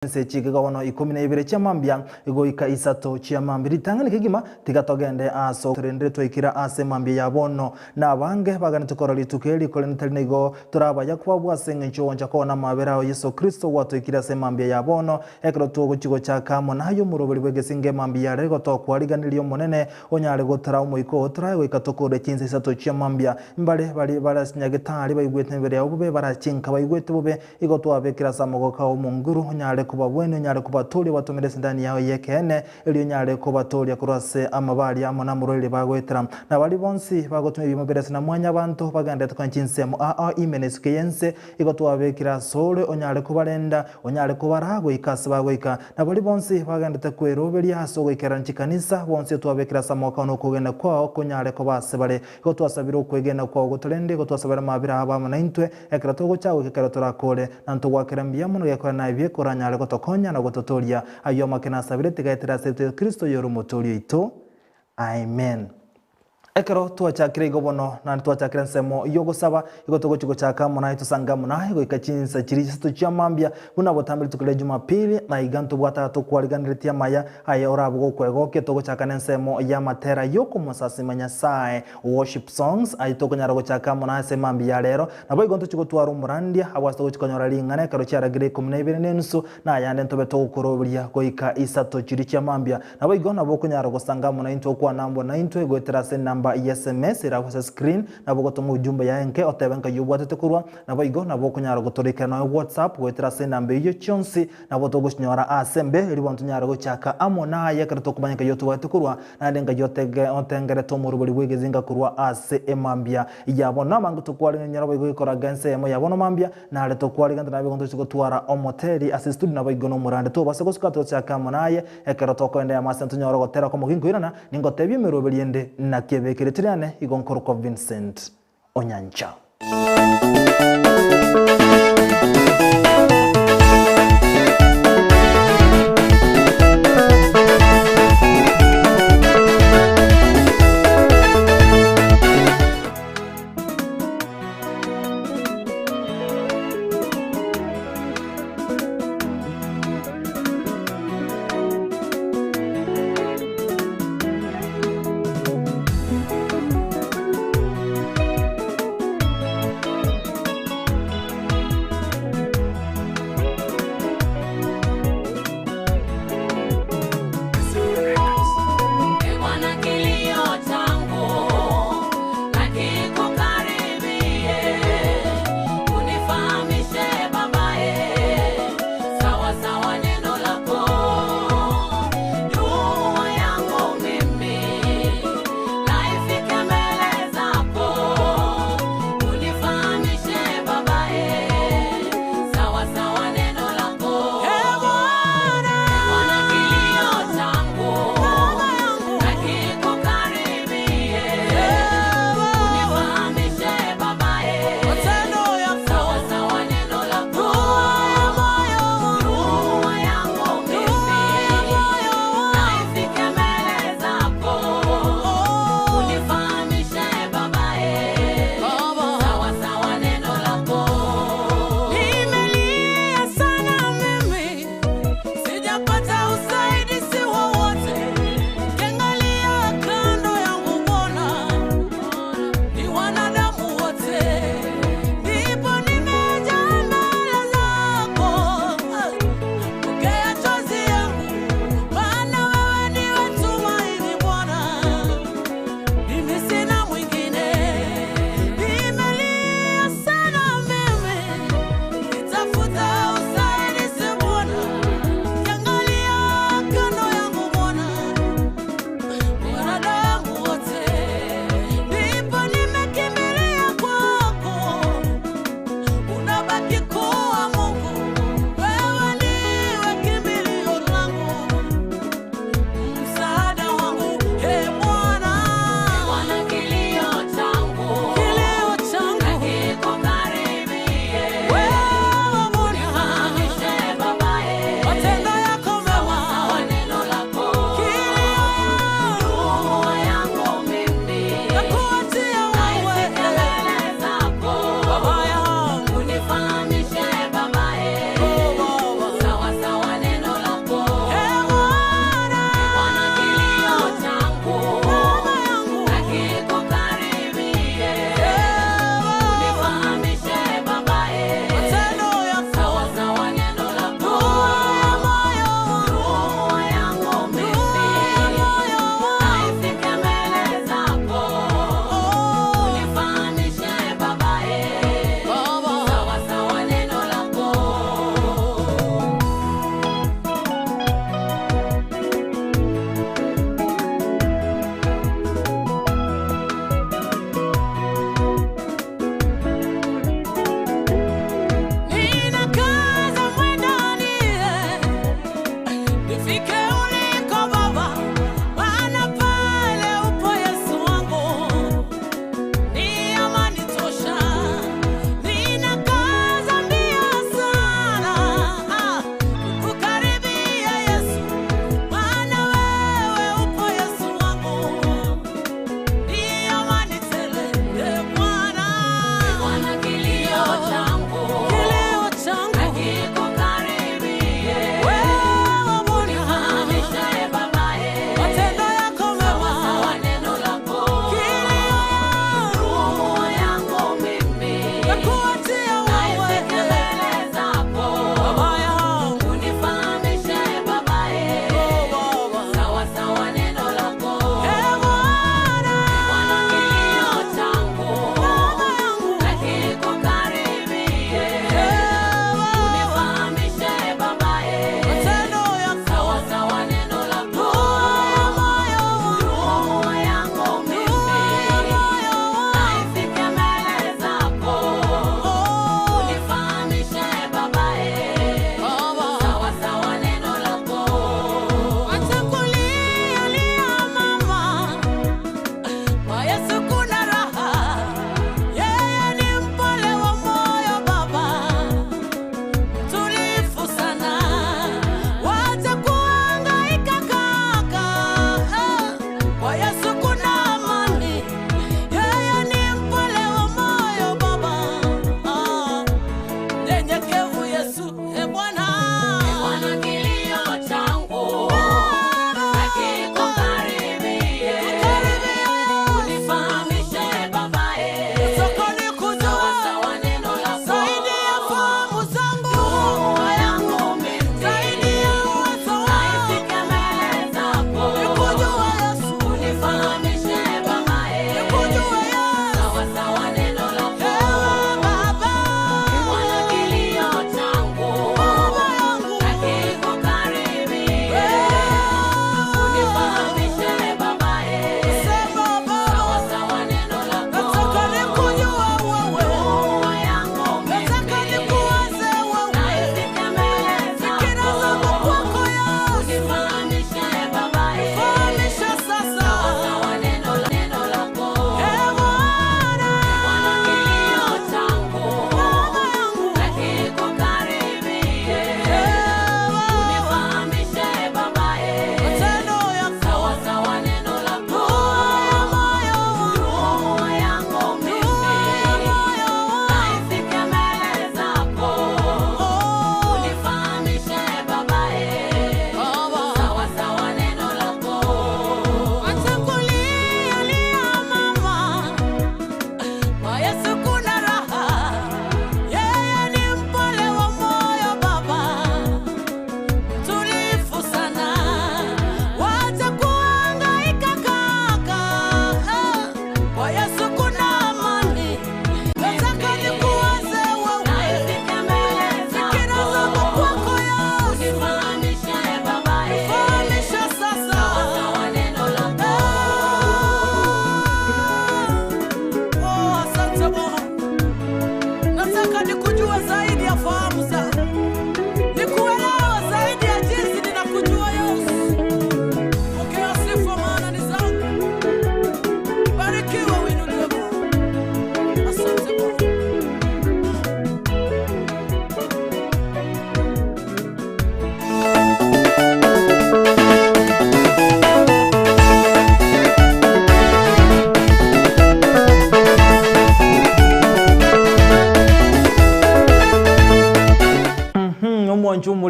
Chinse chigega bono ikomi na ibere chia mambia goika isato chia mambia. Ritang'ani kegima tiga togende ase torendire twaikire ase mambia ya bono. Na abange baganete korora rituko eri, korende tari naigo torabaya kwabwo ase engencho y'ogoancha kwao na amabera ao Yeso Kristo gwatoikire ase mambia ya bono. Ekero togochia gochaka amo naye omoroberi bw'egesingo emambia ya rero igo tokwariganirie Omonene onyare gotara omoika oo torae goika tokore chinsa isato chia mambia. Mbare baria bare ase nyagetari baigwete emebere yabo bobe, bare ase chinka baigwete bobe, Igo twabekire ase amaboko ao omonguru, onyare kobagwenia, onyare kobatooria obatomere esindani yao y'ekeene, erio onyare kobatooria korwa ase amabe aria amo namorwaire bagoetera. Na baria bonsi bagotumia ebiimo bire ase na Mwanyabaanto, bagenderete konya chinsemo ao ime na isiko y'ense, igo twabekire asore, onyare kobarenda, onyare kobaraa goika ase bagoika. Na baria bonsi bagenderete kweroberia ase ogoikerania chikanisa, bonsi twabekire ase amaboko ao nokogenda kwao konyare koba ase bare. Igo twasabire okwegena kwao gotorende, igo twasabire amabera abo amo naintwe, Ekero togocha goika ekero torakore, na ntogwakera mbuya mono gekora na ebibe koranyare gotokonya na gototoria. Ayio amake nasabire tigaetera ase Yeso Kristo oyore omotoori oito. Amen. Ekero twachakire igo bono, naende twachakire ensemo y'ogosaba, igo togochia gochaka amo naye tosange amo naye goika chinsa chiria chisato chia mambia, buna botambe rituko ria Jumapili, na iga ntobwate aya tokwariganeretie amaya aye orabe gokwegokia. Togochaka nensemo y'amatera y'okomosasima Nyasae. Worship songs, Aye tokonyara gochaka amo naye ase mambia ya rero, naboigo ntochie gotwara omorandia, abwo ase togochia konyora ring'ana ekero chiaragire ikomi na ibere na enusu, na ayande ntobe togokoroberia goika isato chiria chia mambia. Naboigo nabo okonyara gosanga amo naintwe okwana amo naintwe goetera ase enamba ya sms ere agwo ase screen, nabo ogotoma ujumbe yaye enke otebe nkai obwatete korwa, naboigo nabo okonyara gotorekera nonya WhatsApp goetera ase enamba eyio chionsi nabo togochinyora ase embe erio bono tonyare gochaka amo naye ekero tokomanya nkai otobwate korwa. Naende ngai otege otengerete omorobori bw'egesinka korwa ase emambia ya bono. Namange tokwarenge nyora boigo gekoraga ensemo ya bono mambia, nare tokwarigente naboigo ntoche gotwara omoteri ase estudio naboigo nomorande. Tobase gosuka tochake amo naye ekero tokoenda yamo ase ntonyore ogotera okomo ginkoirana, ningotebie emeroberi ende naki ebekire tiriane igo nkorokwa Vincent Onyancha.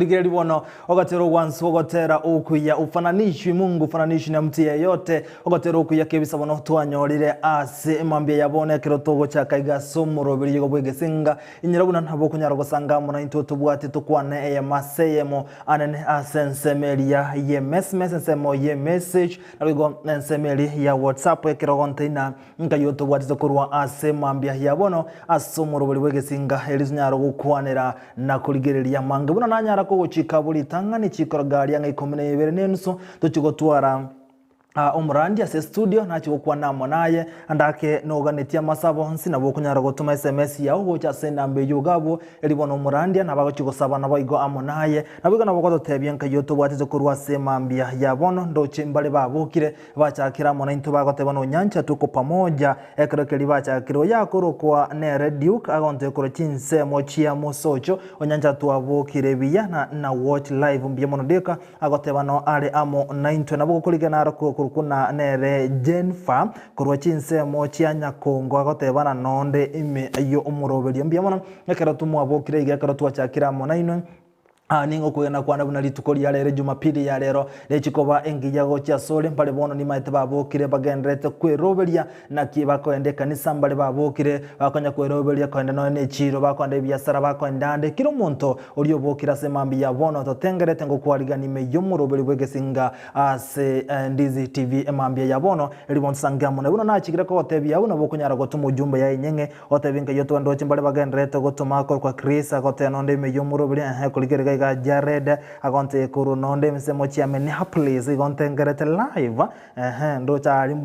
Morigereria bono ogotera ogwansu ogotera okuya ufananishwi Mungu ufananishwi na mtu yeyote ogotera okuya kebisa bono twanyorire ase emambia ya bono ekero togochaka iga ase omoroberi igo bw'egesinga inyora buna nabo okonyara gosanga amo naintwe tobwate tokwane eyemo ase eyemo anene ase ensemo eria y'emesmes ensemo y'emessage naboigo ensemo eria ya whatsapp ekero ogonteina Nkai otobwatete korwa ase mambia ya bono ase omorobori bw'egesinga, erio tonyare gokwanera na korigereria amange buna nanyara kogochika abwo ritang'ani chikoroga aria ng'a ikomi na ibere na enusu tochie gotwara omorandia ase estudio nachie gokwana amo naye ande ake noganetie amasabo onsi nabo okonyara gotoma sms yao gocha ase enamba eyio iga abwo erio bono omorandia nabo agochia gosaba naboigo amo naye naboigo nabo ogototebia nkai otobwatete korwa ase mambia ya bono ndoche mbare babokire Bachakire amo naintwe bagoteba nonyancha tuko pamoja. Ekero keria bachakire oyo akorokwa nere Duke agonte korwa chinsemo chia mosocho onyancha twabokire buya na na watch live mbuya mono Duke agoteba no are amo naintwe nabo gokorigena aro korokwa na nere Jennifer korwa chinsemo chia Nyakongo agoteba na nonde ime yo omoroberio mbuya mono ekero tumwabokire iga ekero twachakire amo nainwe. Aa nigo okwegena kwane buna rituko ria rero, Jumapili ya rero, nechi koba engiya gochia asore. Mbare bono nimaete babokire bagendererete kweroberia naki bakoenda ekanisa, mbare babokire bakonya kweroberia koenda nonya ne echiiro, bakoenda ebiasara, bakoenda ande. Kera omonto oria obokire ase mambia ya bono totengerete ngokwarigania ime y'omoroberi bw'egesinga ase Ndizi TV emambia ya bono, erio bonsi sange amo. Na buna nachikire kogotebia abwo nabo okonyara gotoma ujumbe yaye enyeng'e Otebie nkai otwende oche mbare bagendererete gotoma korokwa Chris agoteba nonde ime y'omoroberi ehe korigereria iga Jared agontebia korwa nonde ensemo chia Minneapolis igo ntengerete live ehe ndoche aria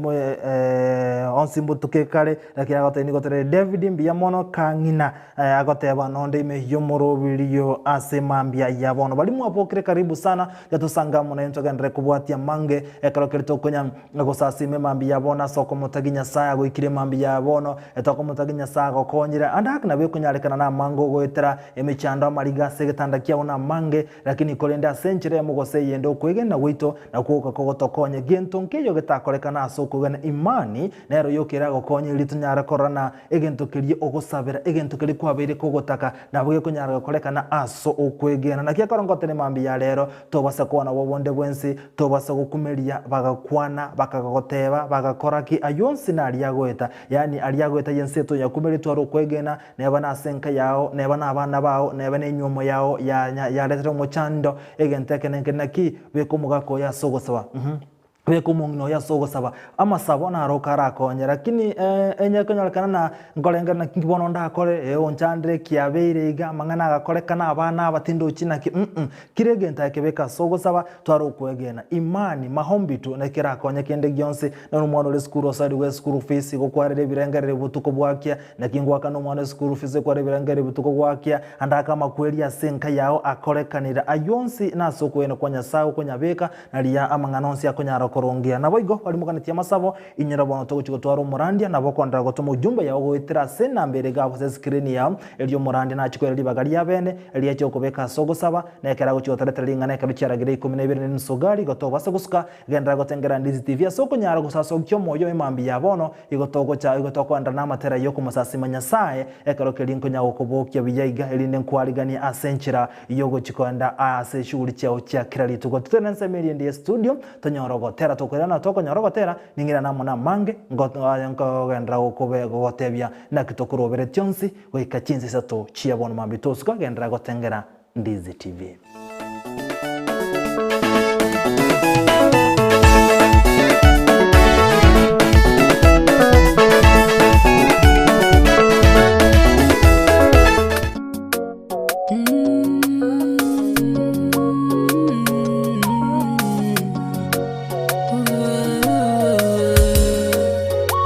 onsi mbotuke kare lakini agotebia nigo tore David mbuya mono kang'ina agoteba nonde ime y'omoroberio ase mambia ya bono. Baria mwabokire karibu sana yatosange amo naintwe togenderere kobwatia amange ekero keria tokonya gosasima emambia ya bono ase okomotagia Nyasae agoikire emambia ya bono. Etokomotagia Nyasae agokonyire, ande ake nabo ekonyarekana namange ogoetera emechando amariga ase egetanda kiao namange, lakini korende ase enchera eyemo gose eyende okwegena gwaito nakwo goka kogotokonya. Gento nkeiyo getakorekana ase okwegena imani nero yoka eragokonye erio tonyare korora na egento keria ogosabera, egento keria kwabeire kogotaka nabo gekonyara gokorekana ase okwegena. Naki ekero ngoteba mambia ya rero tobasa kwana obo bonde bwensi, tobasa gokumeria bagakwana, bakagoteba, bagakora ki, ayio onsi naria agoeta. Yaani aria agoeta y'ense etoyakumeretwe are okwegena, neba nase enka yao, neba nabana bao, neba nenyuomo yao yaretire omochando, egento eke neke naki, beka omogaka oyo ase ogosaba, uhum, beka omong'ina oyo ase ogosaba. Amasabo naro karakonye, lakini enye ekonyorekana na nkorengera naki nki bono ndakore, eh onchandire kiabeire iga, amang'ana agakorekana, abana aba tindochi naki mm, kera egento aye kebeke ase ogosaba, tware okwegena. Imani, maombi tu, nekerakonye kende gionsi. Nere omwana ore esukuru osarigwe eschool fees, gokwarera ebirengererio botuko bwakia, naki ngoakana omwana eschool fees ekware ebirengererio botuko bwakia, ande ake amakweri ase enka yao akorekanire. Ayio onsi nase okwegena kwa Nyasae okonyabeka, naria amang'ana onsi akonyara korongea. Naboigo barimokanetie amasabo, inyora bono togochia gotwara omorandia, nabo okondera gotoma ujumbe yao goetera ase enamba ere iga gose escreen yao, erio omorandia nachie koira ribaga ria bene, riachia gokobeka ase ogosaba, na ekero agochia gotoretera ring'ana ekero chiaragire ikomi na ibere na enusu gari, igo tobasa gosuka Genderera gotengera Ndizi TV ase okonyara gosasokia omoyo emambia ya bono, igo togocha igo tokoenderera namatera y'okomosasima Nyasae, ekero keria nkonya gokobokia buya iga, erinde nkwariganie ase enchera y'ogochia koenda ase eshughuli chiao chia kera rituko. Totende ensemo eria ende y'estudio, tonyore ogotera tokoirana tokonyora ogotera, ning'irane amo namange, nkogenderera gokobe gogotebia naki tokoroberetie onsi goika chinsa isato chia bono mambia tosuka, genderera gotengera Ndizi TV.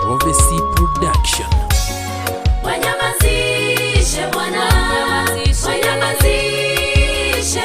Prophecy Production. Wanyamazishe Bwana, wanyamazishe.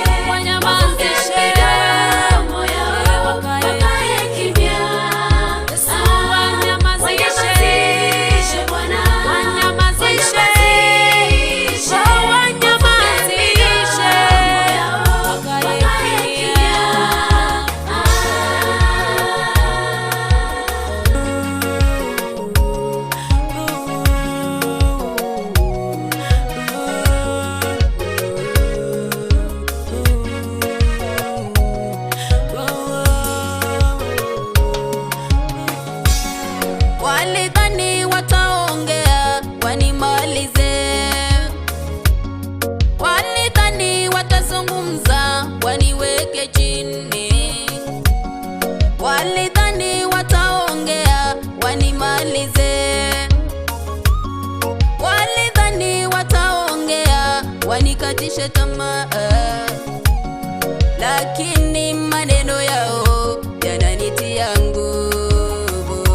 Lakini maneno yao yananitia nguvu,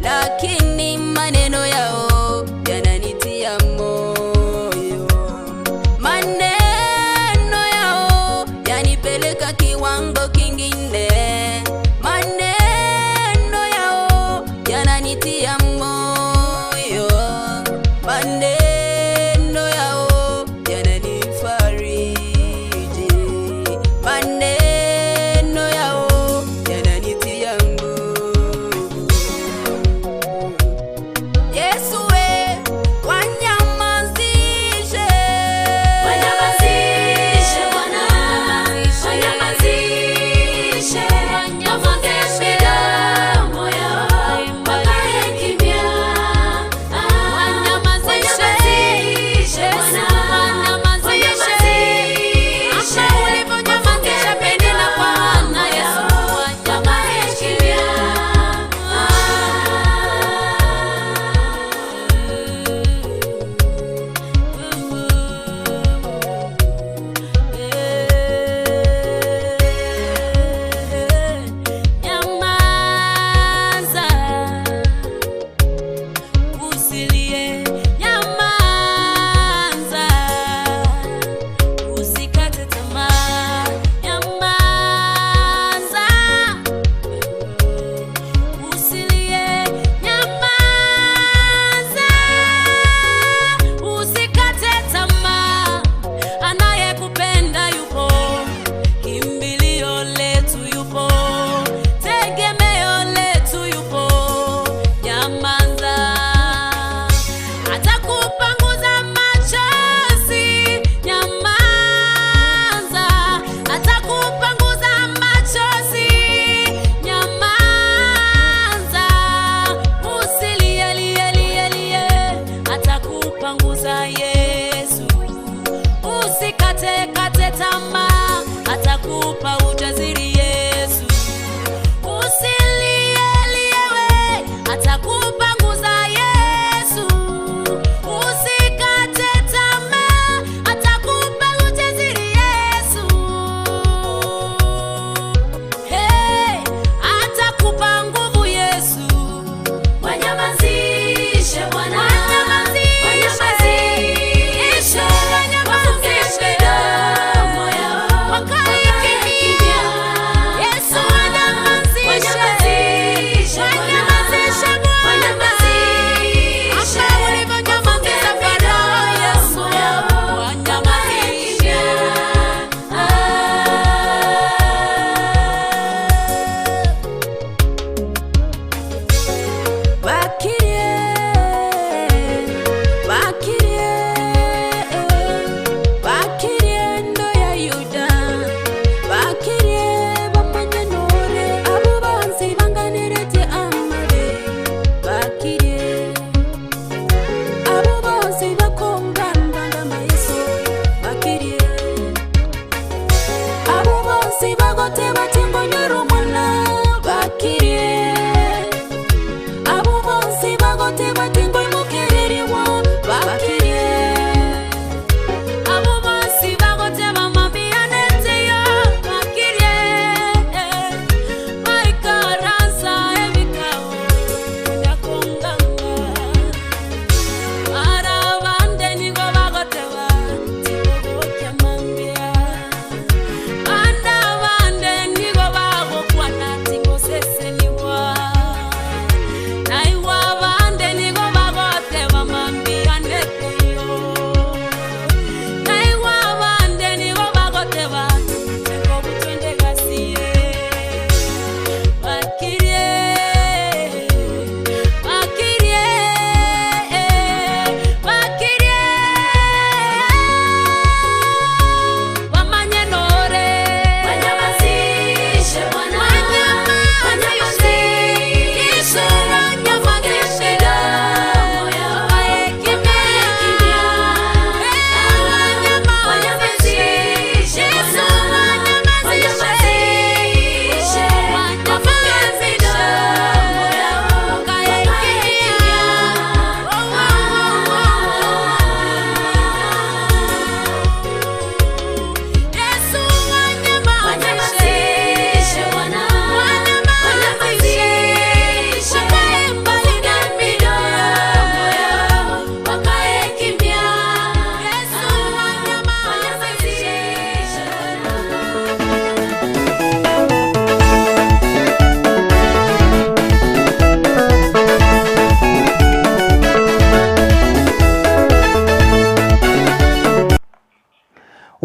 lakini maneno yao yananitia moyo, maneno yao yanipeleka kiwango kingine, maneno yao yananitia moyo, maneno yao yananifariji, maneno yao yananitia nguvu. Yesu we wanyamazishe, Wanyamazishe Bwana, wanyamazishe, wafunge midomo yao, wakae kimya. Wanyamazishe, Wanyamazishe Bwana, wanyamazishe, wanyamazishe, ulivyonyamazisha Penina kwa Hana, Yesu wakae kimya. Nyamaza, usilie, nyamaza, usikate tamaa, nyamaza, usilie, nyamaza, usikate tamaa, anayekupenda yupo, kimbilio letu yupo, tegemeo letu yupo, nyamaza, atakupanguza machozi, nyamaza, atakupanguza machozi, nyamaza, usilie, lie, lie, lie, atakupanguza Yesu, usikate kate tamaa, atakupa ujasiri Yesu. Usilielie we, atakupanguza Yesu. Usikate tamaa, atakupa ujasiri Yesu. Hey, atakupa nguvu Yesu. Wanyamazishe Bwana, Wanyamazishe. wanyamazishe, wafunge midomo yao, Wakae wakae kimya. kimya.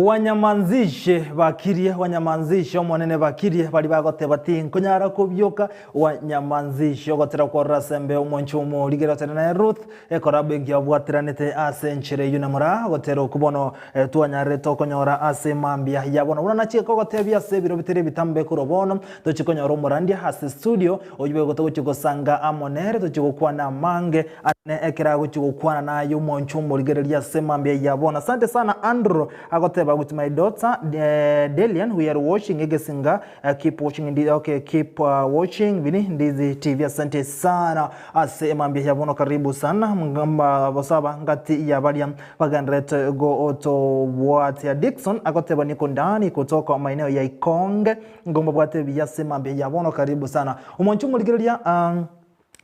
Wanyamanzishe bakirie, wanyamanzishe Omonene bakirie, baria bagoteba tinkonyara kobioka, wanyamanzishe ogotera kworora ase embe omwancho omorigere otene naye Ruth, ekorabo engiya obwatiranete ase enchera eyio namora gotera okwo bono twanyarete okonyora ase mambia ya bono. Buna nachie kogotebia ase ebiro bitari ebitambe korwa bono, tochie konyora omorandia ase studio, oyio boigo togochia gosanga amo nere, tochie gokwana amange ane ekero agochia gokwana naye omwancho omorigereria ase mambia ya bono. Asante sana Andrew agoteba with my daughter Delian we are watching egesinga keep watching ndi okay keep watching bini ndizi TV asante sana ase emambia ya bono karibu sana bosaba ngati ya baria bagenderete gotobwatia Dickson agoteba niko ndani kutoka maeneo ya Ikonge ngombabwate buya ase emambia ya bono karibu sana omwancho omorigereria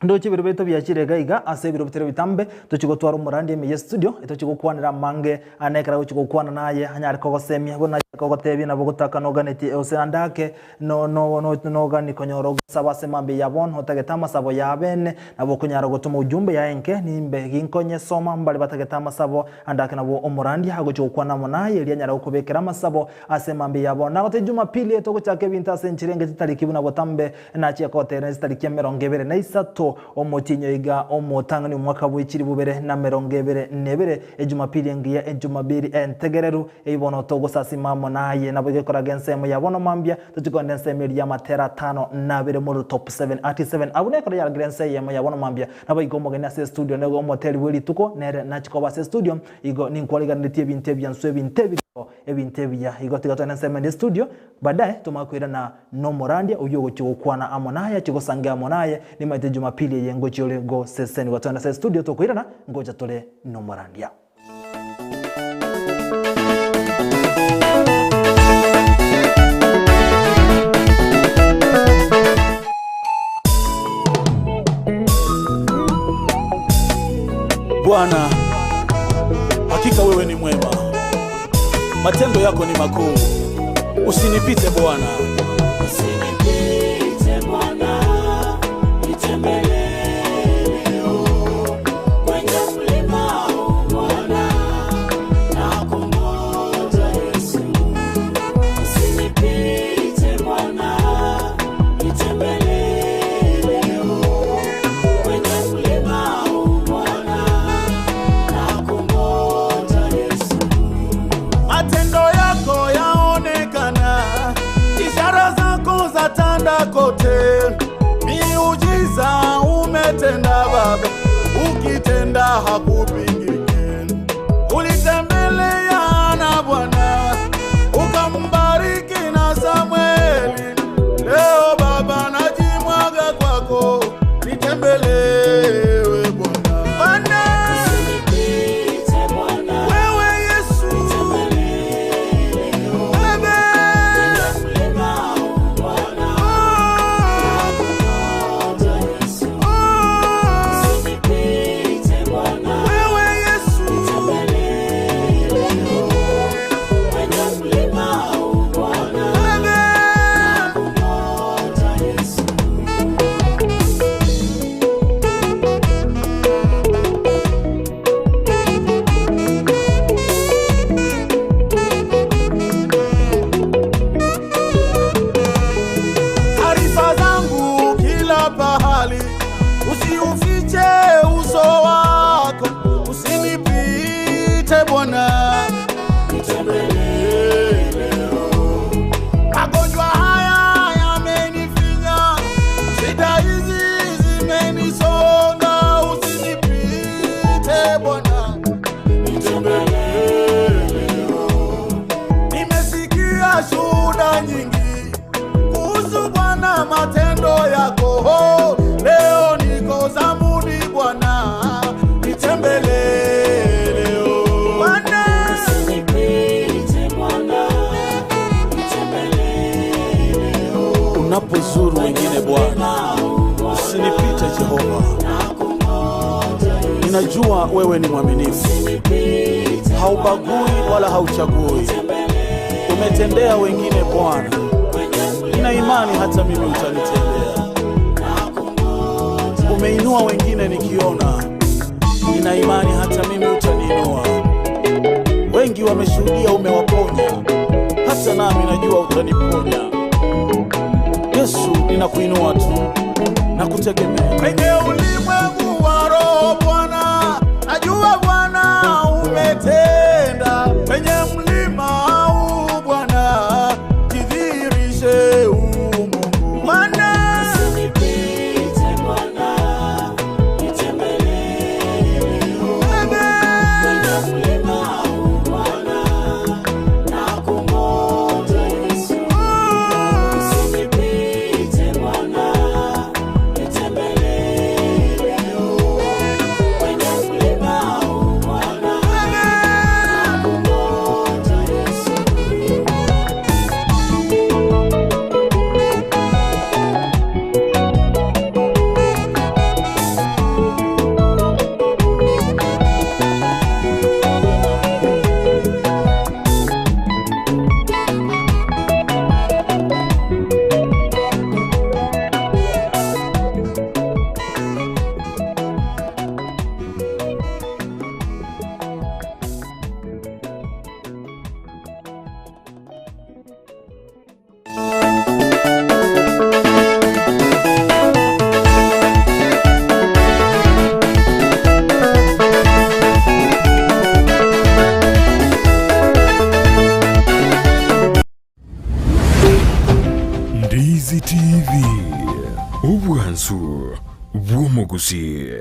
Ndoche ebiro biaito biachire iga iga ase ebiro bitari bitambe, tochie gotwara omorandi ime ye studio, etochie gokwanera amange ane ekero agochia gokwana naye anyare kogosemia buna anyare kogotebia nabo gotaka noganetie gose ande ake no no no nogani konyora ogosaba ase mambia ya bono otagete amasabo ya abene, nabo okonyara gotoma ujumbe yaye enke nimbe ginkonyesoma mbare batagete amasabo ande ake nabo omorandia agochia gokwana amo naye erio anyare gokobekera amasabo ase mambia ya bono. Nagotebia Jumapili eye togochaka ebinto ase enchera enke chitariki buna botambe Nachia goteera chitariki emerongo ebere na isato, omotienyi oiga omotang'ani omwaka bwe chilifu bibere na emerongo ebere na ebere, Ejumapili engiya, Ejumabili entegereru, eyio bono togosasima amo naye. Naboigo ekoraga ensemo ya bono mambia, tochie kogenda ensemo eria y'amatera atano na abere more top seven ati seven. Abwo nekero yaragire ense eyemo ya bono mambia, naboigo omogeni ase estudio nigo omoteri bwe rituko nere nachie koba ase estudio, igo ninkwariganeretie ebinto ebiansu ebinto ebirito ebinto ebiya. Igo tiga togende ensemo ende estudio, Baadaye tomanye koirana nomorandia oyio ogochia gokwana amo naye, achie gosangia amo naye, nimaete Jumapili eye ngochia ore gosesenigwa. Togende ase estudio tokoirana ngocha tore nomorandia. Bwana, hakika wewe ni mwema, matendo yako ni makuu. Usinipite Bwana, Usinipite Bwana, nitembelee leo kwenye mlima huu Bwana, nakungoja Yesu. Usinipite Bwana, nitembelee leo kwenye mlima huu Bwana, nakungoja Yesu. Matendo yako yaonekana, ishara zako zatanda kote, miujiza umetenda Baba, ukitenda hakupingiki. Ulitembelea na Bwana ukambariki na Samweli. Leo Baba najimwaga kwako, nitembelewe Bwana. Bwana, Usinipite Bwana, wewe Yesu, nitembelee leo Baba, mlima huu Bwana, nakungoja Yesu. Usinipite Bwana, wewe Yesu, nitembelee leo kwenye mlima huu Bwana, nakungoja Yesu. Taarifa zangu kila pahali, usiufiche uso wako, usinipite Bwana. Nitembelee leo Magonjwa haya yamenifinya, shida hizi zimenisonga, usinipite Bwana. nitembelee leo Nimesikia shuhuda nyingi kuhusu Bwana matendo yako. Leo niko zamuni Bwana, nitembelee leo Bwana. Usinipite Bwana, nitembelee leo Unapozuru wengine Bwana, usinipite Jehova. nakungoja Yesu. Ninajua wewe ni mwaminifu, Usinipite haubagui wala hauchagui. Umetendea wengine Bwana, nina imani hata mimi utanitendea. Umeinua wengine nikiona, nina imani hata mimi utaniinua. Wengi wameshuhudia umewaponya, hata nami najua utaniponya. Yesu, ninakuinua tu na kutegemea kwenye ulimwengu wa roho. Bwana, najua Bwana umetenda kwenye mlima huu Bwana, jidhihirishe u Mungu Bwana. Usinipite Bwana, nitembelee leo. Kwenye mlima huu Bwana, nakungoja Yesu. Usinipite Bwana, nitembelee leo. Kwenye mlima huu Bwana, nakungoja Yesu. Ndizi TV, obwansu bw'omogusi.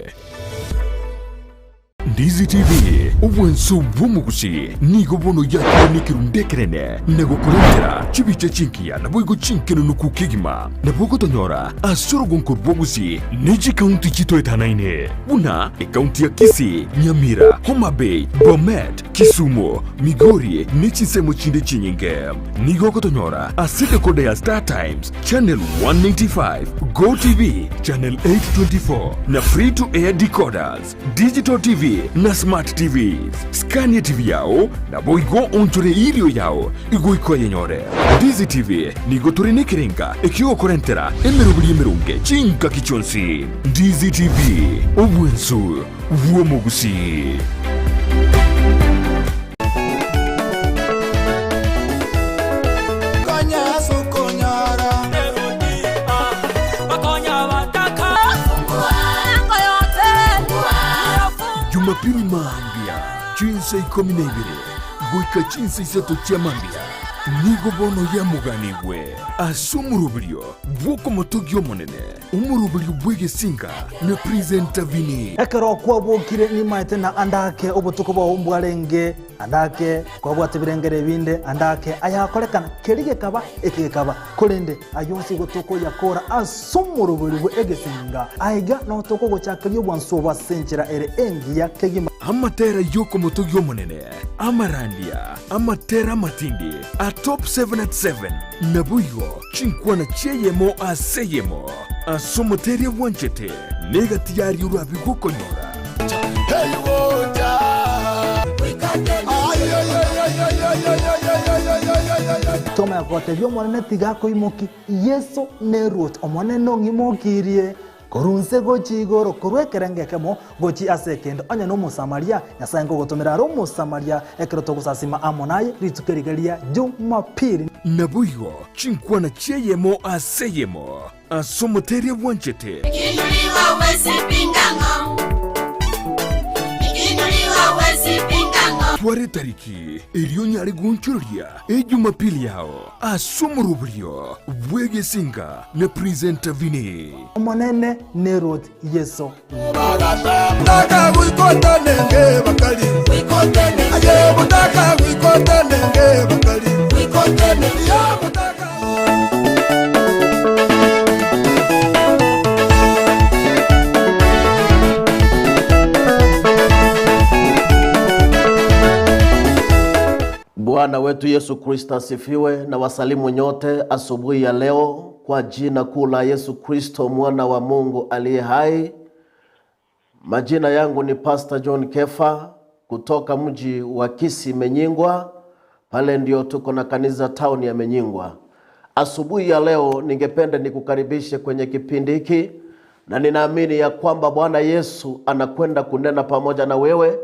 Ndizi TV, obwansu bw'omogusi nigo bono yakire nekerundu ekerene na gokorentera chibicha chinkiya naboigo chinkenunuku kegima nabo ogotonyora ase orogonko rw'ogusi ne chikaunti chitoetanaine buna ekaunti ya Kisii, Nyamira, Homa Bay, Bomet, Kisumu, Migori ne chinsemo chinde chinyinge. Nigo ogotonyora ase decoder ya Star Times channel 195, Go TV channel 824 na free to air decoders, digital TV na smart TVs. Scan ya TV yao naboigo onchore irio yao igoiko yenyore. Ndizi TV nigo tore nekerenga ekiogokorentera emeroberi emerunge chingaki chionsi. Ndizi TV, obwensu bw'omogusi. Jumapili mambia chinsa 12 goika chinsa 3 chia mambia nigo bono yamuganigwe ase omoroberio bw'okomotogia omonene omoroberio bw'egesinga na presenta Vini. Ekero kwabokire nimaete na andake obotuko bwao mbwarenge andake kwabwate birengere ebinde andake ayakorekana keri gekaba eke gekaba korende ayonsi gotoko yakora ase omorobori bwe egesinga aiga notoko gochakeria obwansu obwa ase enchera ere engiya kegima. Amatera y'okomotogia omonene amarandia amatera amatindi a top 7 at 7 naboigo chinkwana chieyemo aseyemo ase omoteria bwanchete negati yaria orabi gokonyora. Toma yakotebia omonene tiga akoimoki Yesu neruot omonene ong'imokirie korunse gochi igoro korwa ekerenge ekemo gochi ase ekende onye na omosamaria Nyasaye nkogotomera are omosamaria ekero togosasima amo naye rituko eriga ria Jumapili. Naboigo chinkwana chieyemo aseyemo ase omoteria bwanchete. Ikiinuliwa huwezi pingana. Ikiinuliwa huwezi pingana. Tware tariki erio nyare gonchororia ejumapili yao ase omoroberio bwegesinga na presenta Vini. Omonene neruot Yesu. Bwana wetu Yesu Kristo asifiwe na wasalimu nyote asubuhi ya leo kwa jina kuu la Yesu Kristo mwana wa Mungu aliye hai. Majina yangu ni Pastor John Kefa kutoka mji wa Kisii Menyingwa, pale ndio tuko na kanisa town ya Menyingwa. Asubuhi ya leo ningependa nikukaribishe kwenye kipindi hiki, na ninaamini ya kwamba Bwana Yesu anakwenda kunena pamoja na wewe,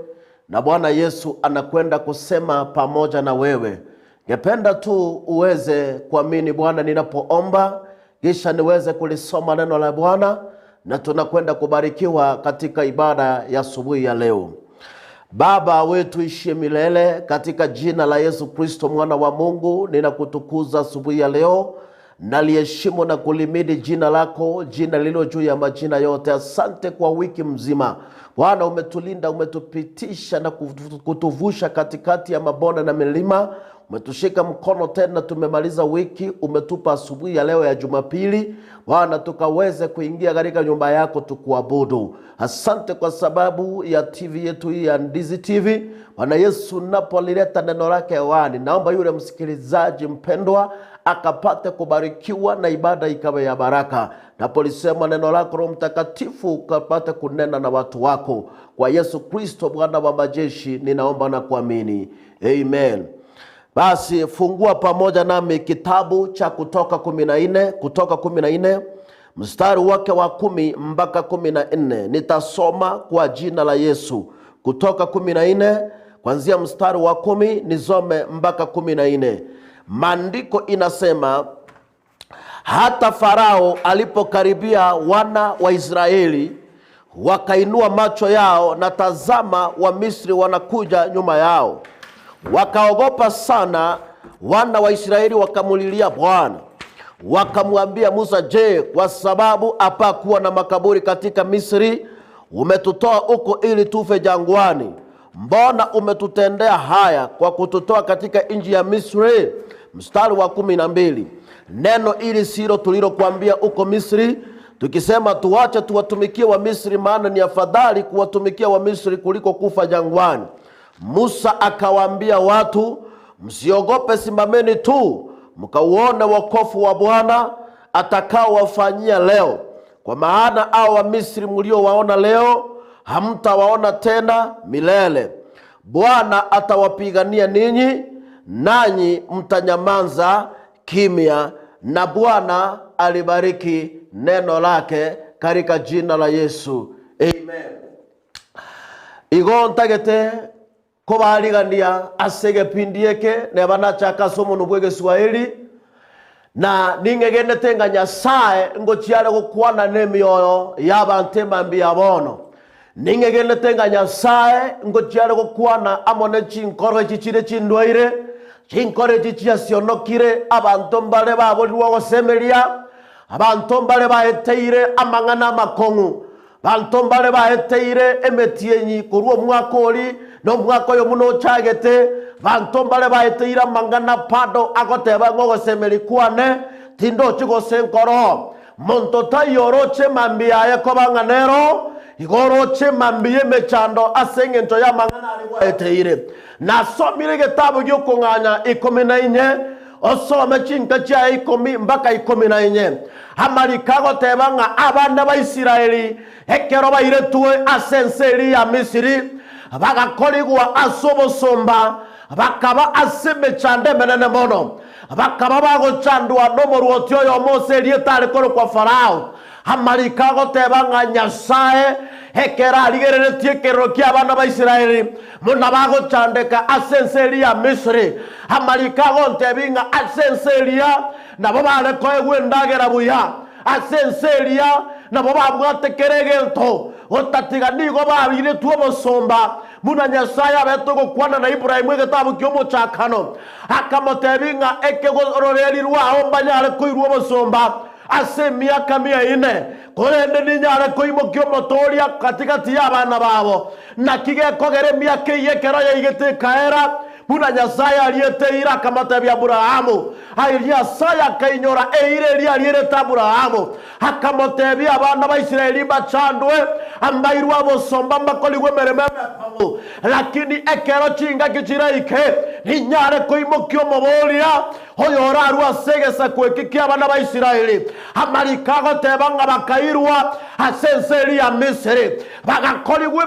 na Bwana Yesu anakwenda kusema pamoja na wewe. Ngependa tu uweze kuamini Bwana ninapoomba, kisha niweze kulisoma neno la Bwana na tunakwenda kubarikiwa katika ibada ya asubuhi ya leo. Baba wetu ishie milele, katika jina la Yesu Kristo mwana wa Mungu, ninakutukuza asubuhi ya leo. Naliheshimu na kulimidi jina lako, jina lililo juu ya majina yote. Asante kwa wiki mzima Bwana, umetulinda, umetupitisha na kutuvusha katikati ya mabonde na milima. Umetushika mkono tena, tumemaliza wiki, umetupa asubuhi ya leo ya Jumapili Bwana, tukaweze kuingia katika nyumba yako tukuabudu. Asante kwa sababu ya TV yetu hii ya Ndizi TV. Bwana Yesu, napolileta neno lake hewani, naomba yule msikilizaji mpendwa akapate kubarikiwa na ibada ikawe ya baraka. Napolisema neno lako, Roho Mtakatifu ukapate kunena na watu wako, kwa Yesu Kristo Bwana wa majeshi, ninaomba na kuamini, amen. Basi fungua pamoja nami kitabu cha Kutoka 14, Kutoka 14 mstari wake wa 10 mpaka 14. Nitasoma kwa jina la Yesu. Kutoka 14 kuanzia mstari wa 10 nisome mpaka 14. Maandiko inasema hata Farao alipokaribia wana wa Israeli wakainua macho yao, na tazama, Wamisri wanakuja nyuma yao. Wakaogopa sana. Wana wa Israeli wakamulilia Bwana, wakamwambia Musa, je, kwa sababu hapakuwa na makaburi katika Misri umetutoa huko ili tufe jangwani? Mbona umetutendea haya kwa kututoa katika nchi ya Misri? Mstari wa 12, neno ili silo tulilokuambia huko Misri, tukisema tuache tuwatumikie wa Misri, maana ni afadhali kuwatumikia wa Misri kuliko kufa jangwani. Musa akawaambia watu, msiogope, simameni tu mkauone wokovu wa Bwana atakaowafanyia leo, kwa maana hao Wamisri mliowaona leo hamtawaona tena milele. Bwana atawapigania ninyi, nanyi mtanyamaza kimya. Na Bwana alibariki neno lake katika jina la Yesu, amen. Igo ntagete kobarigania ase egepindi eke neba nachaka ase omonwe bwa egeswahili na ning'egenete ng'a Nyasaye ngochiare gokwana na emioyo y'abanto emambia ya bono. Ning'egenete ng'a Nyasaye ngochiare gokwana amo ne chinkoro echi chire chindwaire, chinkoro echi chiasionokire, abanto mbare baborirwe ogosemeria, abanto mbare baeteire amang'ana amakong'u, Banto mbare baeteire emetienyi korwa omwaka oria na omwaka oyo buna ochagete, banto mbare baeteire amang'ana bado agoteba ng'a ogosemeria kwane tindochi gose nkoro. Monto taiyo oroche mambia yaye koba ng'a nero, igo oroche mambia y'emechando ase engencho y'amang'ana aria gwaeteire. Nasomire egetabu gi'okong'anya 14, Osome chinka chiaye ikomi mpaka 14. Amariko agoteba ng'a abana ba Israeli ekero bairetwe ase ense eria ya Misiri, bagakorigwa ase obosomba, bakaba ase emechando emenene mono. Bakaba bagochandwa nomorwoti oyomo ase erieta are korokwa Farao. Amariko agoteba ng'a Nyasae ekero arigereretie ekerero ki'abana ba Israeli buna bagochandeka ase ense eria ya Misiri, amariko agontebia ng'a ase ense eria nabo bare koegwa endagera buya, ase ense eria nabo babwate kera egento, gotatiga nigo bairetwe obosomba, buna Nyasae abete ogokwana na Ibrahimu egetabu ki'omochakano, akamotebia ng'a ekegororeri rwao mbanyare koirwa obosomba. Ase emiaka mia ine, korende ninyare koimokia omotooria gati-gati y'abana babo. Naki gekogera emiaka eyio ekero yaigete ekaera, buna Nyasae ariete eira akamotebia Aburaamu. Aye Nyasae akainyora eira eria arierete Aburaamu, akamotebia abana ba Israeli mbachandwe, ambairwe abosomba mbakorigwe emeremo emekong'u. Lakini ekero chingaki chiraike, ninyare koimokia omoboria. Oyorarue ase egesaku eke ki'abana ba Israeli. Amariko agoteba ng'a bakairwa ase ense eria ya Misiri, bagakorigwa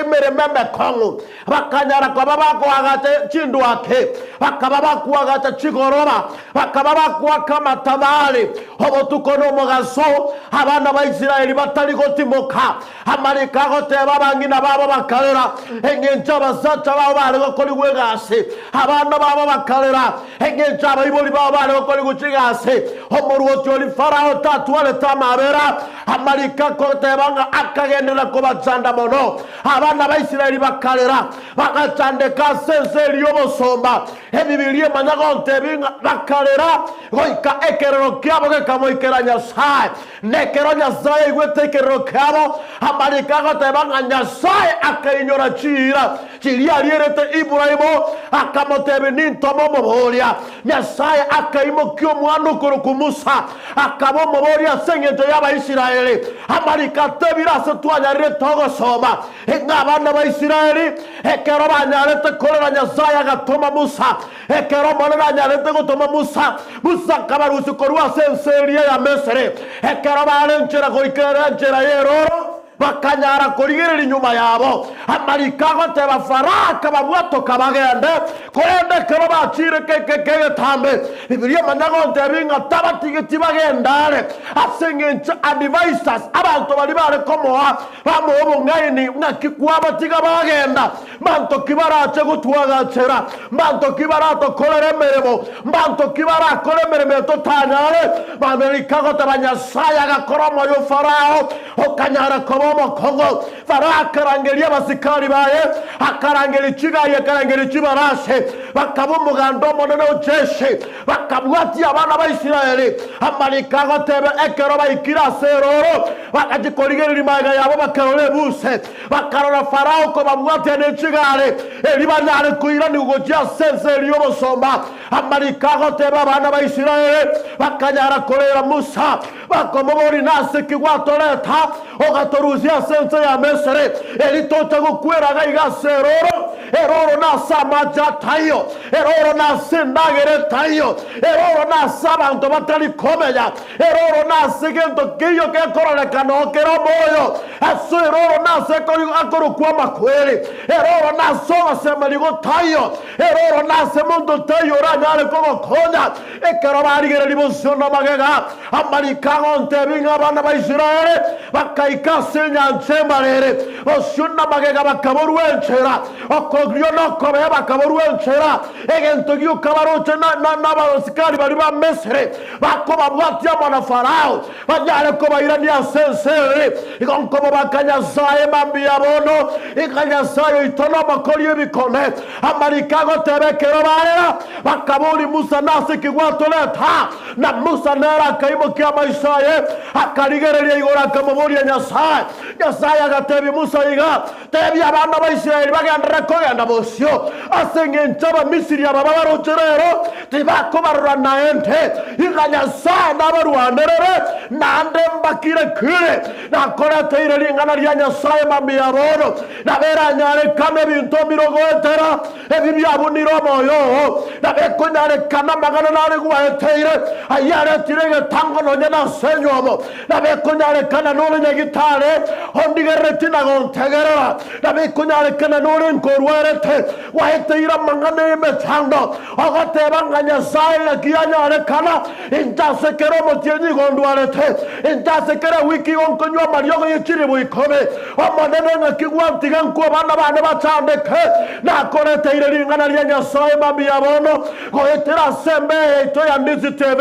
emeremo emekong'u, bakanyara koba bakoagacha chindwaki, bakaba bakoagacha chigoroba, bakaba bakoaka amatabari obotuko na omogaso, abana ba Israeli batari gotimoka. Amariko agoteba abang'ina babo bakarera, engencho abasacha babo bare gokorigwa egasi, abana babo bakarera, engencho abaibori babo bare gokorigwa chigasi. Omorwoti oria Farao tatwarete amabera. Amariko akoteba ng'a akagenderera kobachanda mono. Abana ba Israeli bakarera, bagachandeka ase ense eria y'obosomba. Ebibilia emanya gontebia ng'a bakarera goika ekerero kiabo gekamoikera Nyasae. Nekero Nyasae aigwete ekerero kiabo, amariko agoteba ng'a Nyasae akainyora chiira chiria arierete Ibrahimu, akamotebia, Nintome omoboria. Nyasae akaimokia omwana okorokwa Musa, akaba omoboria ase engencho y'Abaisraeli. Amariko atebire ase twanyarire togosoma, ng'a abana ba Israeli ekero banyarete korera Nyasae agatoma Musa. Ekero Omonene anyarete gotoma Musa, Musa akabarusia korwa ase ense eria ya Misiri. Ekero bare nchera goika ere enchera y'erooro, bakanyara korigereria nyuma yabo. Amariko agoteba, Farao akababwatoka bagende, korende ekero bachiire kegetambe, Bibilia emanya gontebia ng'a tabatigeti bagende are, ase engencho advisers, abanto baria bare komoa, bamoa obong'aini, ng'aki kwabatiga bagenda. Mbanto ki barache gotwagachera? Mbanto ki baratokorere emeremo? Mbanto ki barakore emeremo eye totanyare? Mamerika agoteba, Nyasae agakora omoyo o Farao okanyara koba omokong'u. Farao akarangeria abasikari baye, akarangeria chigari, akarangeria chibarasi, bakaba omoganda omonene o jeshi, bakabwatia abana ba Israeli. Amariko agoteba, Ekero baikire ase erooro, bagachia korigereria magega yabo bakarora ebuse. Bakarora Farao kobabwatia ne chigari, erio banyare koiranigwa gochia ase ense eria y'obosomba. Amariko agoteba abana ba Israeli bakanyara koreera Musa, bakomoboria, Nase ki gwatoreta ogatorusia ase ense ya Misiri, erio tocha gokwera iga iga ase erooro? Erooro nase amache ataiyo, erooro nase endagera etaiyo, erooro nase abanto batari komenya, Erooro nase gento keiyo gekororekana oo kere omoyo, ase erooro nase akorokwa amakweri, erooro nase ogosemeria gotaiyo, erooro nase monto taiyo oranyare kogokonya. Ekero barigereria bosio na magega, amariko agontebia ng'a abana ba Israeli bakaika ase enyancha embarere, bosio na magega bakaborwa enchera, okorio na okobea bakaborwa enchera, egento gioka baroche nabasikari baria ba Misiri. Bakobabwatia amo na Farao, banyare kobairania ase ense eye. Igo nkobabaka Nyasae mambia bono, ing'a Nyasae oito nomokori ebikone. Amariko agoteba ekero barera, bakaboria Musa nase ki gwatoreta? Na Musa nere akaimokia amaiso aye, akarigereria igoro akamoboria Nyasae. Nyasae agatebia Musa iga, Tebia abana ba Israeli bagenderere kogenda bosio, ase engencho Abamisiri aba babaroche rero tibakobarora naende. Ing'a Nyasae nabarwanerere, naende mbakire-kire. Nakoreteire ring'ana ria Nyasae mambia bono, nabo eranyarekane ebinto mbire goetera ebi biabunire omoyo oo, nabo ekonyarekana amang'ana nare gwaeteire, ayio aretire egetango nonya nase enywomo. Nabo ekonyarekana nore nyagitari ondigereretie na gontegerera. Nabo ekonyarekana nore nkorwarete, gwaeteire amang'ana y'emechando, ogoteba ng'a Nyasae ng'aki yanyarekana inche ase kera omotienyi igo ndwarete, inche ase kera ewiki igo nkonywa amariogo ye chilifu ikomi. Omonene ng'aki gwantiga nkwe abana bane bachandeke? Nakoreteire ring'ana ria Nyasae mambia bono. Goetera ase embeyo yaito ya Ndizi TV,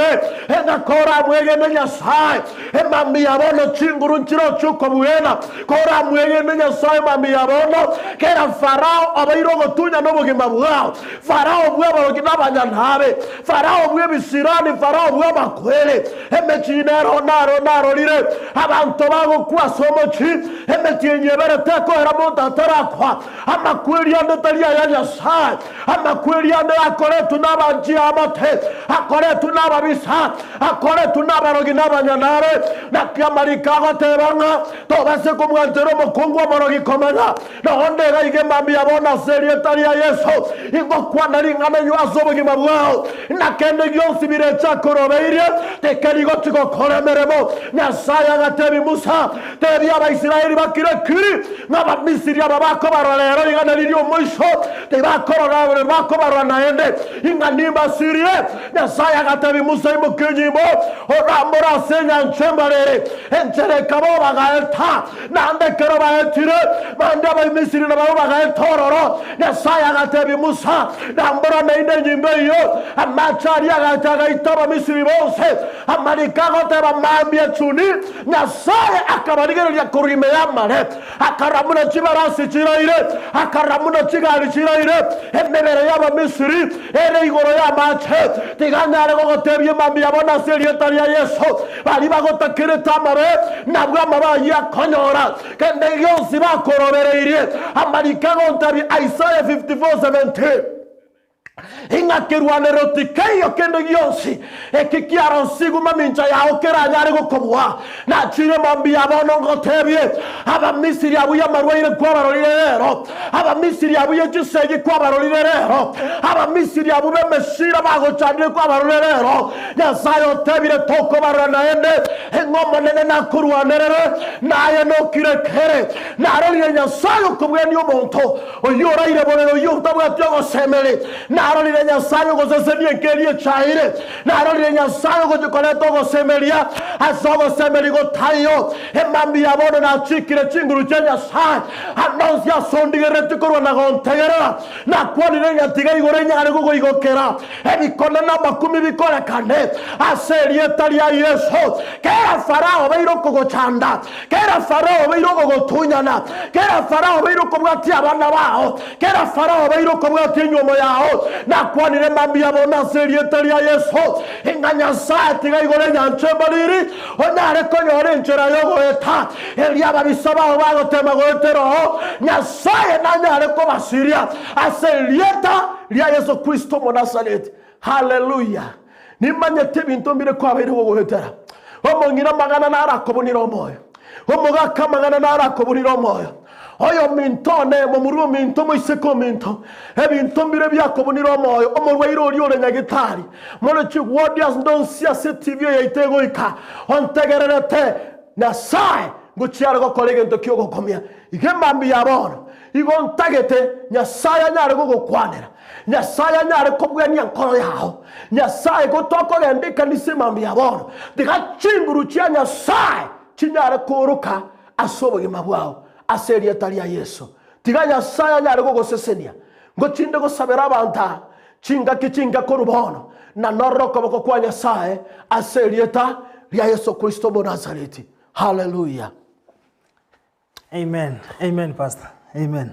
engako oramwegene Nyasae, emambia bono chinguru nchirochio okobuena. Koramwegene Nyasae emambia bono, kera Farao obeire ogotunyana obogima bwao, Farao bw'abarogi na abanyanabe, Farao bw'ebisirani, Farao bw'amakweri, emechie nero naro narorire abanto bagokwa ase omochie. Ndochi emetienyi ebere tekoera monto atarakwa. Amakweri ande tari aya Nyasae, amakweri ande akoretwe nabanchi amate, akoretwe nababisa, akoretwe nabarogi na abanyanare. Naki amariko agoteba ng'a tobase komwanchera omokungu omorogi komenya Nonya iga iga emambia bono ase erieta ria Yeso, ingokwana ring'ana erio ase obogima bwao, na kende gionsi bireche akorobeirie, tikeri gotiga gokora emeremo. Nyasae agatebia Musa, Tebia Abaisraeli bakire kiri, ng'a Abamisiri aba bakobarora rero rigana riria omoiso, tibakorora bakobarora naende, ing'a nimbasirie. Nyasae agatebia Musa, Imokia enyimbo, orambore ase enyancha embarere, enchera ekaba bagaeta. Naende ekero baetire, naende Abamisiri nabarabwo bagaeta ororo. Nyasae agateebia Musa, Rambora naende enyimbo eyio. Amache aria agacha agaita Abamisiri bonsi. Amariko agoteba, Mambia chuni. Nyasae akabarigereria korwa ime y'amare, akarora buna chibarasi chiraire, akarora buna chigari chiraire, emebere y'Abamisiri ere igoro y'amache. Tiga nyare gogotebia mambia bono ase erieta ria Yeso, Baria bagotakerete amabe, nabwo amabe ayio akonyora. Kende gionsi bakorobereirie, amariko agontabia Isaiah 54:17, Ing'a kerwanerero tikeiyo kende gionsi eki kiarosigwe mamincha yao keranyare gokobua. Nachire mambia bono ngotebie, Abamisiri abwo y'amarwaire kwabarorire rero, Abamisiri abwo ye chisegi kwabarorire rero, Abamisiri abwo b'emesira bagochandire kwabarorire rero, Nyasae otebire, Tokobarora naende, ng'a Omonene nakorwanerere, naye nokire kere. Narorire Nyasae okobwania omonto, oyio oraire borere, oyio otabwati ogosemeria. Narorire Nyasae ogosesenia enka eria echaire. Narorire Nyasae ogochia koreta ogosemeria ase ogosemeria gotaiyo. Emambia bono nachikire chinguru chia Nyasae, ande onsi ase ondigereretie korwa na gontegerera. Nakwanire ng'a tiga igoro inyare gogoigokera ebikone na amakumi bikorekane ase erieta ria Yeso. Kera Farao obeire okogochanda, kera Farao obeire ogogotunyana, kera Farao obeire okobwatia abana bao, kera Farao obeire okobwatia enyuomo yao, nakwanire mambia bono ase erieta ria Yeso, ng'a Nyasae tiga igoro enyancha embariri, onyare konyora enchera y'ogoeta, eria ababisa bao bagotema goetera oo, Nyasae nanyare kobasiria ase erieta ria Yeso Kristo Omonasareti. Haleluya! Nimanyete ebinto mbire kwabeire gogoetera. Omong'ina amang'ana narakobunire omoyo, omogaka amang'ana narakobunire omoyo, oyominto one, momura ominto, omoiseke ominto, ebinto mbire biakobunire omoyo, omorwaire oria ore nyagitari, more chiwodi ase ndonsi ase etibi eye yaito egoika, ontegererete, Nyasae ngochia are gokora egento ki'ogokumia. Iga emambia ya bono, igo ntagete Nyasae anyare gogokwanera, Nyasae anyare kobwania enkoro yao. Nyasae igo tokogenda ekanisa emambia ya bono, tiga chinguru chia Nyasae chinyare kooroka ase obogima bwao, ase erieta ria Yeso. Tiga Nyasae anyare gogosesenia. Ngochinde gosabera abanto aa chingaki chinke korwa bono, na norore okoboko kwa Nyasae ase erieta ria Yeso Kristo Omonazareti. Haleluya. Amen amen pastor amen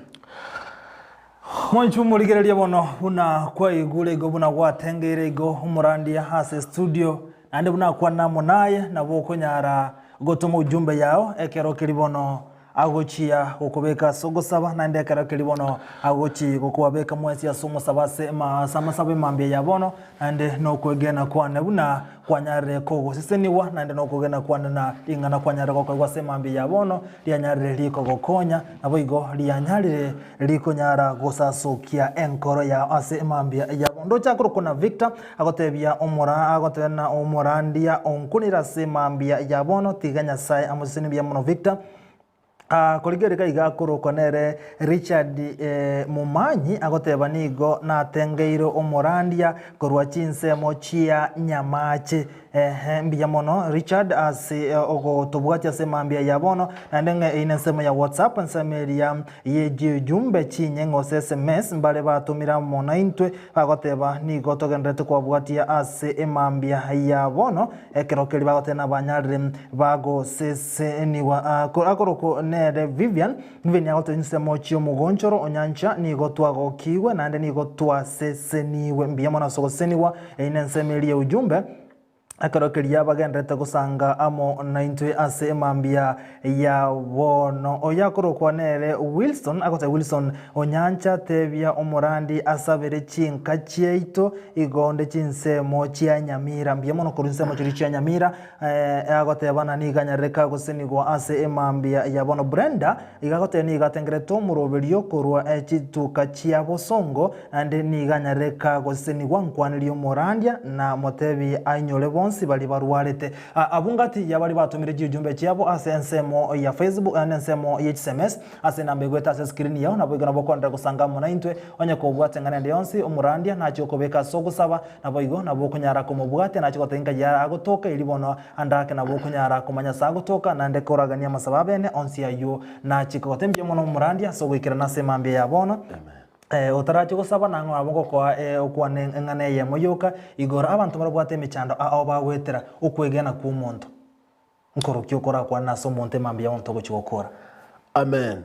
Mwanchi omorigereria bono buna kwaigure igo buna gwatengeire igo omorandia ase studio naende buna akwana amo naye nabo okonyara gotoma ujumbe yao ekero keri bono Agochia gokobeka ase ogosaba, naende ekero keria bono agochia gokobabeka mwensi ase omosabo ase ase amasabo emambia ya bono, naende nokwegena kwane buna kwanyarire kogosesenigwa, naende nokwegena kwane na ring'ana kwanyarire gokoigwa ase emambia ya bono, rianyarire rikogokonya, naboigo rianyarire rikonyara gosasokia enkoro yao ase emambia ya bono. Ndoche akorokwa na Victor, agotebia omora agotebia na omorandia onkunire ase emambia ya bono, tiga Nyasae amosesenie buya mono Victor. Ah, korigereria iga akorokwa nere Richard eh, Momanyi agoteba nigo natengeire omorandia korwa chinsemo chia Nyamache. Ehe, mbuya mono Richard ase eh, ogotobwatia ase mambia ya bono naende ng'a eyio nensemo ya WhatsApp ensemo eria ye chiujumbe chinyeng'e gose SMS mbare batomire amo naintwe bagoteba nigo togendererete kobabwatia ase emambia ya bono Ekero keria bagoteba nabanyarire bagosesenigwa. Akorokwa nere Vivian. Vivian agoteba chinsemo chi'omogonchoro o nyancha nigo twagokigwe naende nigo twaseseniwe. Mbuya mono ase ogosesenigwa. Eyio nensemo eria ya ujumbe. Ekero keria bagendererete gosanga amo naintwe ase emambia ya bono. Oyo akorokwa nere Wilson, agoteba Wilson, Onyancha tebia omorandi asabere chinka chiaito igonde chinsemo chia Nyamira. Mbuya mono korwa ensemo chiria chia Nyamira. Eh, agoteba ng'a nigo anyarereka gosenigwa ase emambia ya bono. Brenda iga agoteba nigo atengerete omoroberio korwa chituka chia bosongo Naende nigo anyareka gosesenigwa nkwanirie omorandia, na motebi ainyore bonsi baria barwarete. Abwo ngati ya baria batomire chiujumbe chiabo ase ensemo ya Facebook naende ensemo ye chisms ase enamba egwete ase screen yao, naboigo nabo okoenderera gosanga amo naintwe. Onye kobwate eng'ana ende yonsi, omorandia nachie gokobeka ase ogosaba, naboigo nabo okonyara komobwatia nachie goteba inkai agotoka, erio bono ande ake nabo okonyara komanya ase agotoka, naende koragania amasabo abene onsi ayio nachie kogotebia. Mbuya mono omorandia ase ogoikerana ase emambia ya bono. Otarachia gosaba nang'o nabo ngokoa okwane eng'ana eyemo yoka igoro abanto barabwate emechando ao bagoetera okwegena kw'omonto. Nkorokia okorakwane ase omonto emambia y'omonto ogochia gokora. Amen.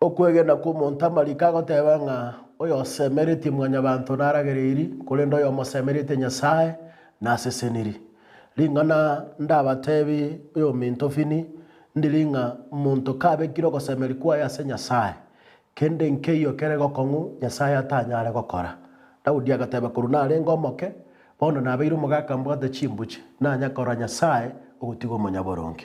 Okwegena kw'omonto amariko agoteba ng'a oyosemeretie mwanyabanto naragereiri, korende oyomosemeretie Nyasae naseseniri. Ring'ana ndabatebi oyominto Fini, ndiri ng'a monto kabekire ogosemeria kwaye ase Nyasae, Kende nkeiyo kere gokong'u Nyasae atanyare gokora. Daudi agateba, Korwa narenge omoke, bono nabeire omogaka mbwate chimbuche, nanya korora Nyasae ogotiga omonyaboronge.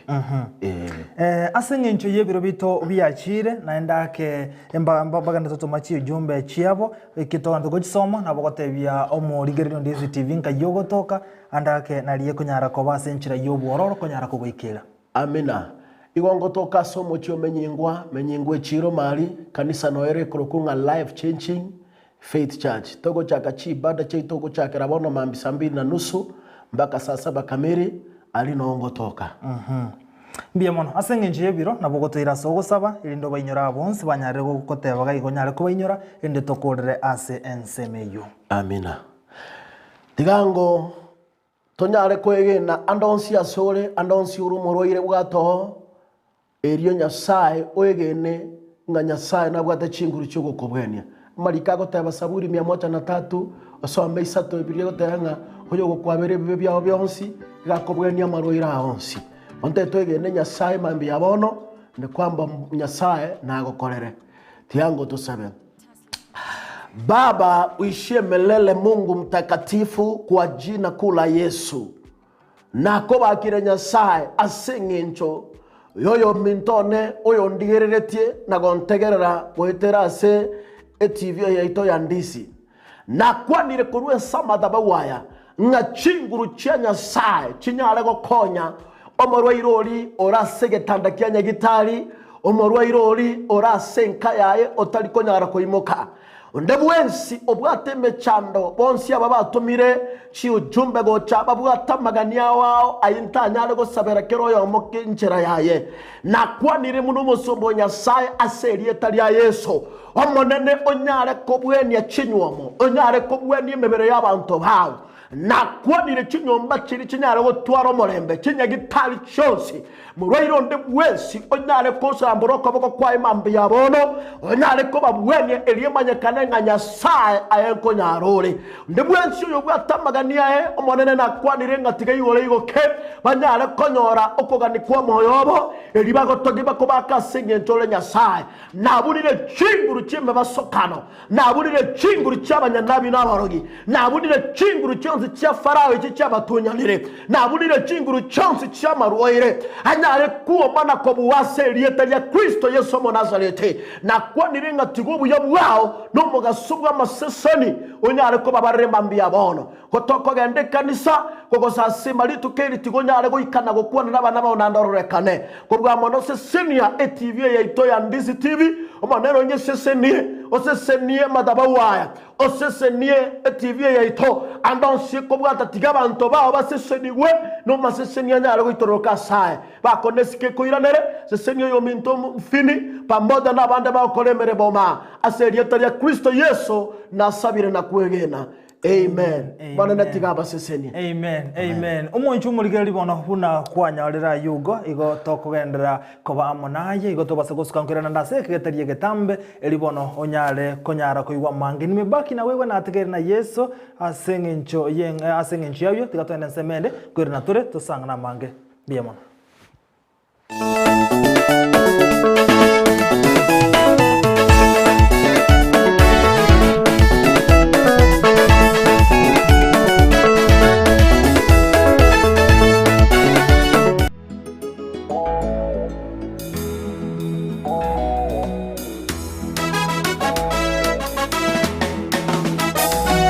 Ee. Ase engencho y'ebiro biaito biachiire, naende ake mbagende totoma chiujumbe chiabo, eki togende gochisoma, nabo gotebia omorigereria onde CCTV nkai ogotoka, ande ake naria ekonyara koba ase enchera y'obwororo konyara kogoikera. Amina. Igo ngotoka ase omochie o Menyingwa, Menyingwa echiiro Mari, kanisa noyo ere ekorokwa ng'a Life Changing Faith Church. Togochaka chiibada chiaito gochakera bono mambia saa mbili na nusu mpaka saa saba kamiri, aria noo ngotoka. Mbuya mono. Ase engencho y'ebiro nabo ogotoira ase ogosaba, erinde obainyore aba bonsi banyarire goteba iga igo onyare kobainyora, erinde tokorere ase ensemo eyio. Amina. Tiga ngo Tonyare kwegena ande onsi asore, ande onsi ore omorwaire bwate oo, erio Nyasae oegene ng'a Nyasae nabwate chinguru chi'ogokobwenia. Amariko agoteba Saburi mia moja na tatu, osome isato ebiria egoteba ng'a oyogokwabera ebibe biao bionsi, iga akobwenia amarwaire ao onsi. Bono twegene Nyasae mambia bono, ne kwamba Nyasae nagokorere. Tiango tosabe. Baba uishie milele Mungu mtakatifu kwa jina kuu la Yesu. Nakobakire Nyasae ase eng'encho y'oyominto one oyondigereretie na gontegerera goetera ase etibi eye yaito ya Ndisi. Nakwanire korwa ase amathabau aya ng'a chinguru chia Nyasae chinyare gokonya omorwaire oria ore ase egetanda kia nyagitari, omorwaire oria ore ase enka yaye otari konyara koimoka. Onde bwensi obwate emechando, bonsi aba batomire chiujumbe gocha babwate amagani ao ao ayio ntanyare gosabera kera oyomo enchera yaye. Nakwanire buna omosomba o Nyasae ase erieta ria Yeso, Omonene onyare kobwenia chinywomo, onyare kobwenia emebere y'abanto bao. Nakwanire chinyomba chiria chinyare gotwara omorembe, chinyagitari chionsi, morwaire onde bwensi onyare kosambora okoboko kwaye mambia bono, onyare kobabwenia erio emanyekane ng'a Nyasae aye nkonyara ore. Onde bwensi oyobwate amagani aye, Omonene nakwanire ng'a tiga igoro igoke, banyare konyora okogania kw'omoyo obo, erio bagotogie bakobake ase engencho ore Nyasae. Naburire chinguru chi'emebasokano, naburire chinguru chi'abanyanabi na abarogi, naburire chinguru chionsi chia Farao echio chiabatunyanire, naburire chinguru chionsi chi'amarwaire, anyare kwoma na kobua ase erieta ria Kristo Yeso Omonazareti. Nakwanire ng'a tiga obuya bwao na omogaso bw'amaseseni onyare kobabarera mambia bono. Gotokogenda ekanisa gogosasima rituko eri tigonyare goika na gokwana nabana bao naende ororekane. Kobua mono sesenia etv eye yaito ya Ndisi TV, Omonene onyesesenie, osesenie amathabau aya, osesenie etv eye yaito ande onsi ekobwata tiga abanto bao basesenigwe nomaseseni anyare goitororoka ase aye. Bakone esike ekoiranere, sesenia oyominto Fini pamoja nabande bagokora emeremo ase erieta ria Kristo Yeso nasabire na kwegena. Amen. Bono natiga abasesenie. Amen, amen. Omonche omorigereria bono buna kwanyorire ayio igo, igo tokogenderera koba amo naye, igo tobase gosuka nkoirana nde ase ekegeteria egetambe, erio bono onyare konyara koigwa amange. Nimebaki na wewe nategeire na Yeso ase eng'encho ye ase eng'encho y'ayio, tiga togende ensemo ende, nkoirana tore tosang'ane amange. Mbuya mono.